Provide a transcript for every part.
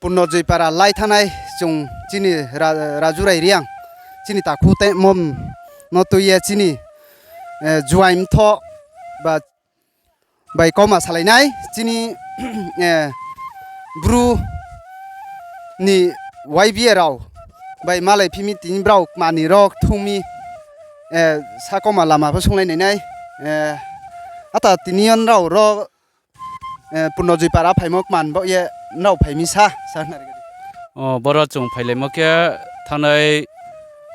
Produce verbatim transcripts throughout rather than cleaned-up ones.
Purnojoy para lai thanngnai chung chini Ra-, Rajurai Reang, chini takhu tongmo no tui ye chini, eh, juaing mthoh ba bai kauma salai nai chini, eh, Bru ni Y B A rao bai malai phi mi tini brao kma ni ro kthung mi, eh, sa kauma lama pho sunglai nai nai, eh, ata tini yo nrao ro, eh, Purnojoy para phaimo kma ni baoh ye nrao phai mi sa, sa hna ri. O, boro chung phailaimo khe thanngnai,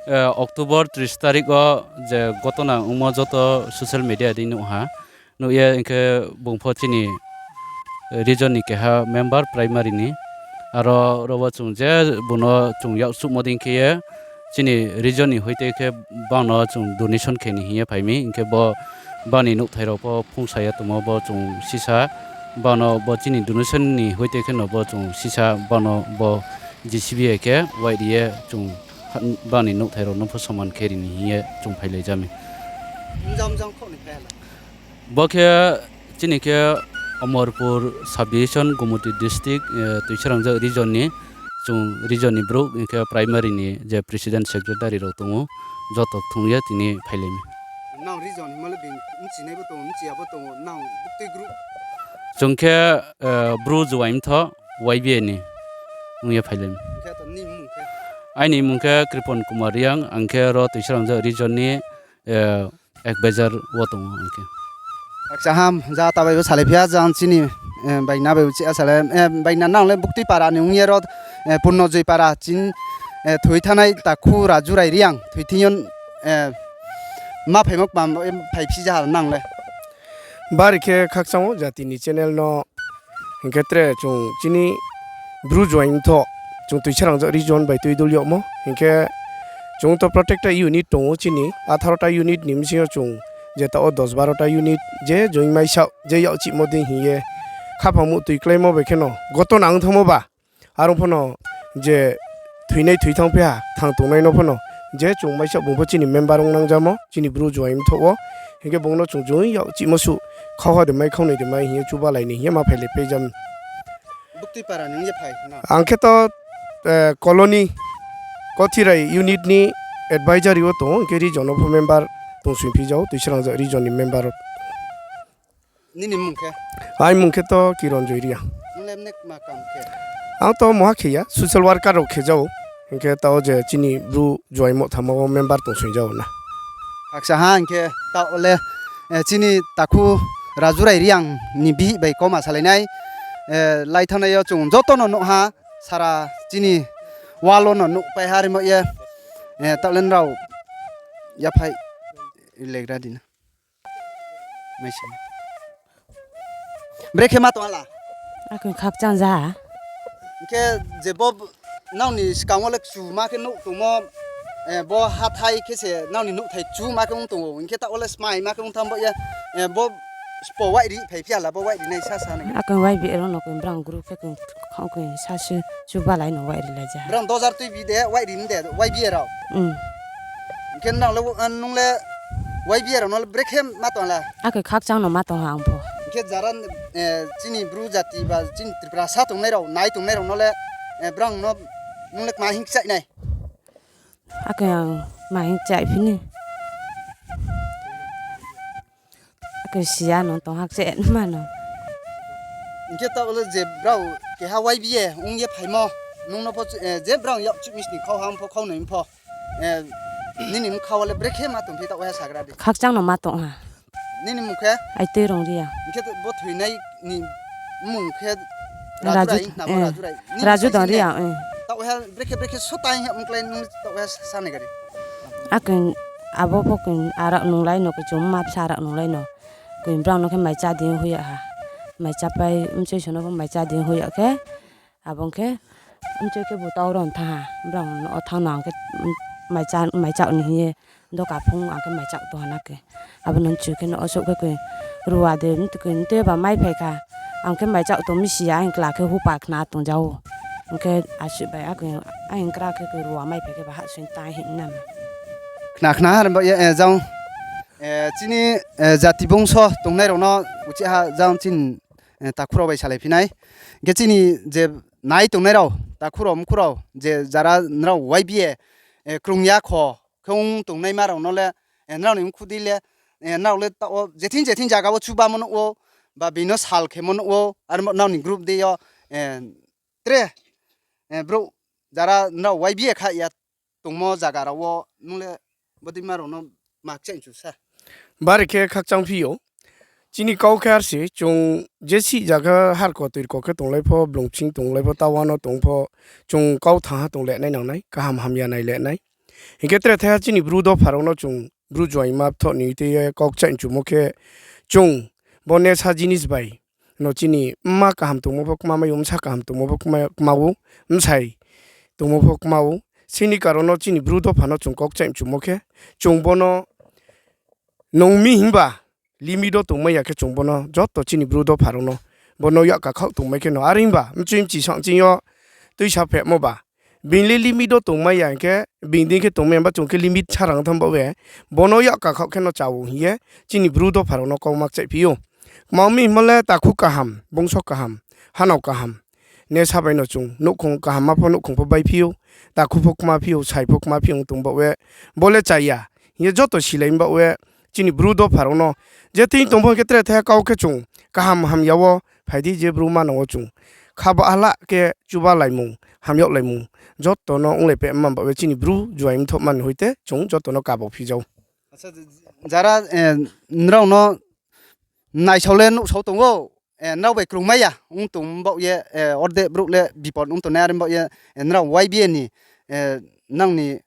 eh, October tris tarik wo je gotona ongmo joto social media dei nuh ha. Nuh ye hing khe bung pho chini region ni keha member primary ni. Aro ro wo chung je bung no chung yakchuhmo dei khe ye chini region ni hoite khe bang no chung donation khe ni hing ye phai mi. Hing khe bo bang ni nouhthai rao pho phungsa ye tongmo bo chung sisa, bang no bo chini donation ni hoite khe no bo chung sisa bang no bo J C B hai khe waih ri ye chung ha-, bang ni nouhthai rao no pho soman khe ri ni hing ye chung phailai ja mi. Bo khe chini khe Amarpur subdivision, Gomati district, eh, Tuisarangjak region ni, chung region ni brouh, hing khe primary ni je president secretary rao tong ou, joto kthung ye tini phailai mi. Chung khe, eh, Bru Juaing Mthoh Y B A ni ong ye phailai mi. Aini mmung khe Kripon Kumar Reang, ang khe ro Tuisarangjak region ni, eh, advisor wo tong ou ang khe. Akcha ham, ja ta bai bo salai phi ya, jang chini, eh, baina bai uchih a salai, eh, baina nang le buktui para ni ong ye ro, eh, Purnojoy para chini, eh, thoi thanngnai takhu Rajurai Reang thoi thing yo, eh, ma phaimo kma, eh, phai phi ja ha nang le. Bari khe khakchang ou jati ni channel no, hing khe tre chung chini Bru Juaing Mthoh, chung Tuisarangjak region bai tui dul yagmo, hing khe chung to protecta unit tong ou chini, atharo ta unit ni bsing yo chung je taoh wo dos baro ta unit je join maisaoh, je yakchihmo dei hing ye khaphang muhtoi kláimo bai kheno gotona ong thanngmo ba, aro pho no je thoinai thoi thanng phi ha, thang tongnai no pho no, je chung maisaoh bung pho chini member ong nangjamo, chini Bru Juaing Mthoh wo, hing khe bung no chung join yakchihmo suh, khauha de mai, khaunoi de mai hing ye chubalai ni hing ye ma phailai pai jam. Ang khe to, eh, colony, Kothirai unit ni advisory wo tong ou, hing khe region wo pho member tongsoing phi jao, Tuisarangjak region ni member. Aini mmung khe to Kiron Joy Reang. Ang to muha khe ya, social worker rao khe jao, hing khe taoh je chini Bru Juaing Mthoh thamo wo member tongsoing jao na. Akcha ha, hing khe taoh le, eh, chini takhu Rajurai Reang ni bihih bai kauma salai nai, eh, lai thanngnai yo chung joto no nuh ha, sara chini wall wo no nuhpai ha rimo ye, eh, taoh le nrao yaphai legra di na. Brekhe ma tong ha la? Akhe khakchang ja ha. Hing khe je bo nrao ni skang wo le kchuma khe nuh tongmo, eh, bo hathái khe se nrao ni nuhthai kchuma khe ong tong ou. Hing khe taoh wo le smai ma khe ong thanng bo ye, eh, bo spo waihri phai phi ya la, bo waihri nai sasa nai. Akhe waihri rao no khe brang group khe khe kha khe sasu chubalai no waihri lai ja ha. Brang dojar tuibi de, waihri mi de, Y B A rao. Hing khe nrao le, eh, nung le Y B A rao no le brekhe ma tong ha la? Akhe khakchang no ma tong ha ang pho. Hing khe jara, eh, chini Bru jati ba chini Tripura sa tongnai rao, nai tongnai rao no le, eh, brang no nung le kma hing kchaih nai? Akhe ang ma hing kchaih phi ni. Akhe siya no tong ha kchaih ma no. Hing khe taoh le je brao keha Y B A ong ye phaimo, nung no pho, eh, je brao yakchuh mi sni khauha pho, khaunoi pho, eh, nini bkha wo le brekhe ma tong phi taoh ha sagra di. Khakchang no ma tong ha. Nini mmung khe? Aitui Rong Reang. Hing khe bo thoinai ni mmung khe Raju, Raju Dong Reang. Taoh ha brekhe brekhe sota hing ya mklai nung taoh ha sa nai gari. Akhe abo pho khe arak nunglai no, khe chung mma bsa arak nunglai no. Khe brao no khe mai chá di hoih ya ha. Mai chápai mchoi so no pho mai chá di hoih ya khe. Abo ong khe, mchoi khe bu tau ron thanng ha, brao no thanng no ang khe, mai chá, mai chá ni hing ye, doka phung ang khe mai chá tong ha na khe. Abo no mchu khe no osouh khe khe, rua de, mtu khe mte ba mai phai kha, ang khe mai chá tong mi si ya, ang kla khe hupa khna tong ja ou. Ong khe asuh bai, akhe, ang kra khe khe rua mai phai khe ba hahsoing tang hing na. Khna khna ha, eh, jang, eh, chini, eh, jati bungso tongnai rao no uchih ha jang chini, eh, takhu rao bai salai phi nai. Hing khe chini je nai tongnai rao, takhu rao mkhu rao, je jara nrao Y B A krung ya kho khe ong tongnaima rao no le, nrao ni mkhu dei le, nrao le taoh wo jething jething zaga wo chubamo nuh ou, ba bini no sal khemo nuh ou, are bo nrao ni group dei yo, tre, brouh jara nrao Y B A kha ya tongmo zaga rao wo nung le bodeima rao no ma kchaih chu sa. Bari khe khakchang phi ou. Chini kau khe ar se, chung je sih zaga harko toirko khe tonglai pho, blung bsing tonglai pho, tawa no tong pho, chung kau thangha tong le nai nang nai, kaham hamya nai le nai. Hing khe tre thaiha chini Bru dopha rao no chung Bru juaima bthoh ni tei ye kau kchaih mchumo khe, chung bo nesa jinis bai no chini mma kaham tongmo pho kma mai ou, bsa kaham tongmo pho kma, kma ou, bsai tongmo pho kma ou. Sini karon no chini Bru dopha no chung kau kchaih mchumo khe, chung bo no nung mi himba limit wo tongmai ya khe chung bo no joto chini Bru dopha rao no bo no yak kakhaoh tongmai khe no, are himba mchui mchi sang ching yo tuisa phehmo ba, bini le limit wo tongmai ya hing khe, bini dei khe tongmai ya ba chung khe limit sa rang tham baoh ye, bo no yak kakhaoh khe no cha ou hing ye chini Bru dopha rao no kau ma kchaih phi ou. Kma mi himba le takhu kaham, bungso kaham, hanao kaham, nesa bai no chung nouhkhong kaham ma pho nouhkhong pho bai phi ou, takhu pho kma phi ou, sai pho kma phi ou tong baoh ye, bo le cha ya hing ye joto silai baoh ye, chini Bru dopha rao no je tini tong pho hing khe tre thaiha kau khe chung kaham hamya wo phai di, je Bru manang wo chung kha bahala khe chuba laimung, hamyag laimung joto no onglai peh man baoh ye chini Bru juai mthoh man hoite chung joto no kabo phi jao. Jara, nrao no naisao le nuhsao tong ou, nrao bai krungmai ya ong tong baoh ye, orde brouh le bipod ong tongnai, are baoh ye, nrao Y B A ni, nang ni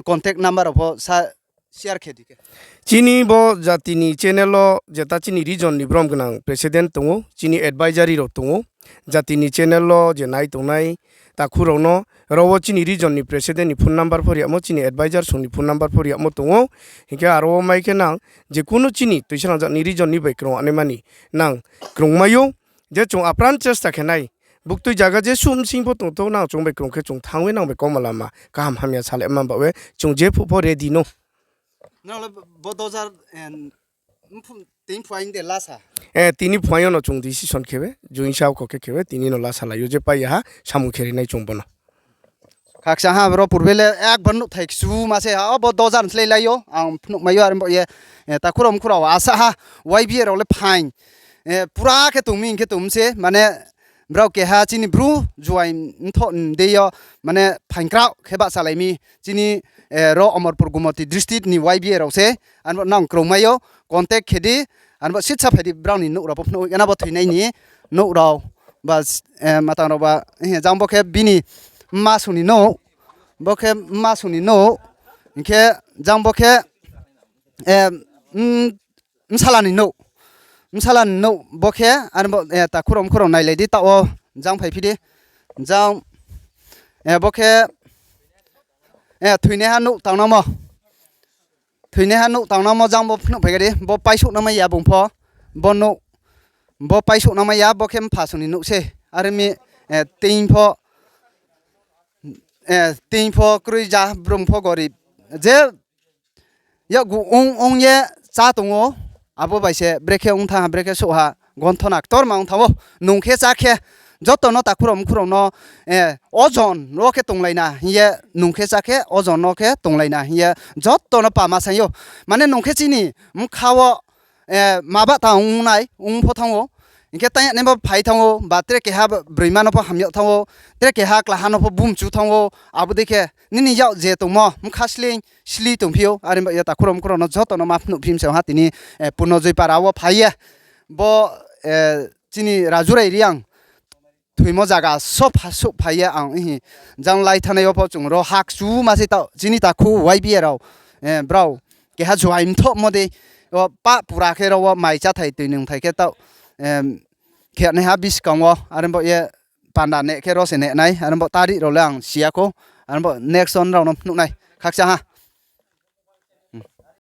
contact number rao pho sa share khe di khe. Chini bo jati ni channel wo jeta chini region ni brom gnang president tong ou, chini advisory rao tong ou, jati ni channel wo je nai tongnai takhu rao no, aro wo chini region ni president ni phone number pho riagmo, chini advisor song ni phone number pho riagmo tong ou. Hing khe aro wo mai khe nang je kuno chini Tuisarangjak ni region ni bai krung anaimani nang krungmai ou. Je chung apran chesta khe nai, buktui zaga jesuh bsing pho tongthou, nang chung bai krung khe chung thanng ye nang bai kauma lama kaham hamya salai man baoh ye chung jephuh pho ready no. Nrao le bo dojar, tini phuaing de lasa? Tini phuaing yo no chung decision khe be, join sao kho khe khe be, tini no lasa lai ou je pai ya ha, samung khe ri nai chung bo no. Khakchang ha, ro purbe le ekbar nuhthai kchuma se ha, o bo dojar slái lai ou, ang phnuhmai ou, are baoh ye, takhu rao mkhu rao asa ha, Y B A rao le phaing, pura khe tong mi hing khe tong mi se, mane, brao keha chini Bru juai mthoh ni dei yo, mane, phaing kraoh khe bahchalai mi, chini, ro Amarpur Gumoti district ni Y B A rao se, are bo nang krungmai ou, contact khe di, are bo sitsa phai di, brao ni nouh rao pho phnuh, ena bo thoinai ni nouh rao, ba, matang rao ba, jang bo khe bini mma song ni nouh, bo khe mma song ni nouh, hing khe jang bo khe, bsala ni nouh, bsala ni nouh, bo khe, are bo, takhu rao mkhu rao nailai di, taoh wo jang phai phi di, jang, bo khe, thoinaiha nouh tangnangmo. Thoinaiha nouh tangnangmo jang bo phnuh phai kha di, bo paisouh nangmai ya bung pho, bo nouh, bo paisouh nangmai ya, bo khe mpha song ni nouh se, are mi, teing pho, teing pho kroi ja, brung pho gorib, je yakgu ong ong ye chá tong ou, abo bai se brekhe ong thanng ha, brekhe souh ha, gonthona ktorma ong thanng ou, nung khe chá khe, joto no takhu rao mkhu rao no, ojon wo khe tonglai na hing ye, nung khe chá khe ojon wo khe tonglai na hing ye, joto no pama saing ou. Mane nung khe chini bkha wo, ma bahta ong nai, ong pho thanng ou, hing khe tang yag nai bo phai thanng ou, ba tre keha broima no pho hamyag thanng ou, tre keha klaha no pho bumchu thanng ou, abo dei khe nini yak je tongmo bkha sleing sli tongphi ou, are baoh ye takhu rao mkhu rao no joto no ma phnuhphi mi se ha tini, Purnojoy para wo phai ye, bo, chini Rajurai Reang thoimo zaga souhphai ye ang hi jang lai thanngnai yo pho chung ro ha kchuma se taoh chini takhu Y B A rao, brao keha juai mthohmo dei, o pah pura khe ro wo mai cháthai tui nungthai khe taoh, khe naiha buskang wo, are baoh ye panda neh khe ro se neh nai, are baoh tarik rao le ang si ya khou, are baoh next one rao no phnuh nai, khakchang ha.